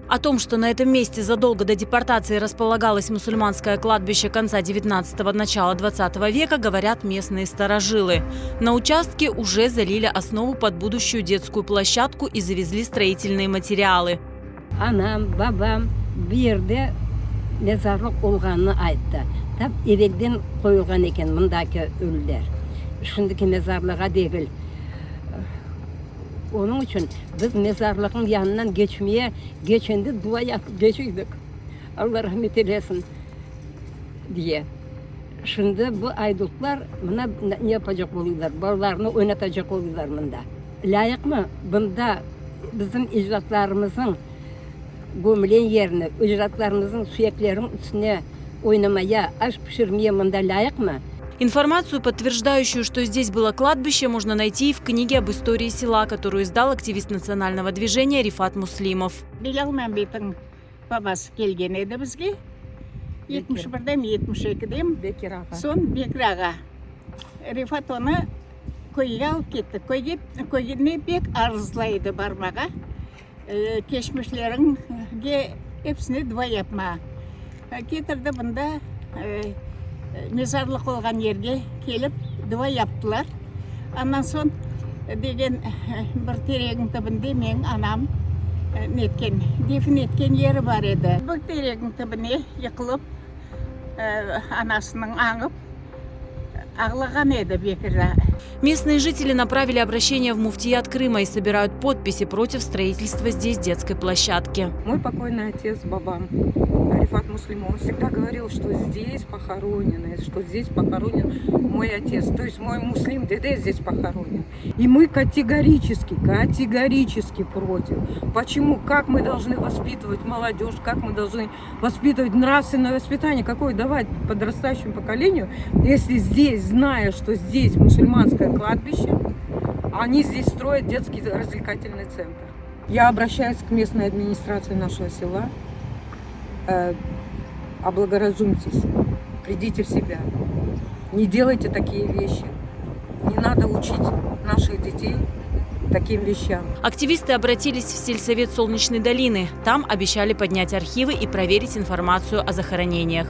О том, что на этом месте задолго до депортации располагалось мусульманское кладбище конца 19-го, начала 20 века, говорят местные старожилы. На участке уже залили основу под будущую детскую площадку и завезли строительные материалы. Anam, babam bu yerde mezarlıq olğanını ayttı. Tap evelden qoyulğan eken mındaki ölüler. Şimdiki mezarlığa degil. Onıñ içün biz mezarlıqnıñ yanından keçmeye, keçende dua yapıp keçiydik, Alla rahmet eylesin, diye. Şimdi bu aydutlar mına ne yapacaq oluyorlar, balalarını oynatacaq oluyorlar mında. Lâyıqmı bunda bizim ecdatlarımıznıñ gömülen yerine, ecdatlarımıznıñ suyekleriniñ üstüne oynamaya, aş pişirmeye mında lâyıqmı? Информацию, подтверждающую, что здесь было кладбище, можно найти и в книге об истории села, которую издал активист национального движения Рифат Муслимов. Bilâl Mambetniñ babası kelgen edi bizge, 71-de mi, 72-de mi. Bekir ağa. Soñ Bekir ağa. Refat onı köyge alıp ketti. Köyge, köyüne pek arzılay edi barmağa, keçmişleriñge episine dua yapmağa. Ketirdi bunda mezarlıq olğan yerge kelip dua yaptılar. Ondan soñ degen bir teregiñ tübünde meñ anam netken, defin etken yeri bar edi. Bir teregiñ tübüne yıqılıp, anasınıñ añıp ağlağan edi Bekir ağa. Местные жители направили обращение в муфтият Крыма и собирают подписи против строительства здесь детской площадки. Мой покойный отец, babam, Рифат Муслимов, он всегда говорил, что здесь похоронены, что здесь похоронен мой отец. То есть мой Муслим dede здесь похоронен. И мы категорически, категорически против. Почему? Как мы должны воспитывать молодежь, как мы должны воспитывать нравственное воспитание, какое давать подрастающему поколению, если здесь, зная, что здесь мусульманское кладбище, они здесь строят детский развлекательный центр. Я обращаюсь к местной администрации нашего села. Облагоразумьтесь, придите в себя. Не делайте такие вещи. Не надо учить наших детей таким вещам. Активисты обратились в сельсовет Солнечной долины. Там обещали поднять архивы и проверить информацию о захоронениях.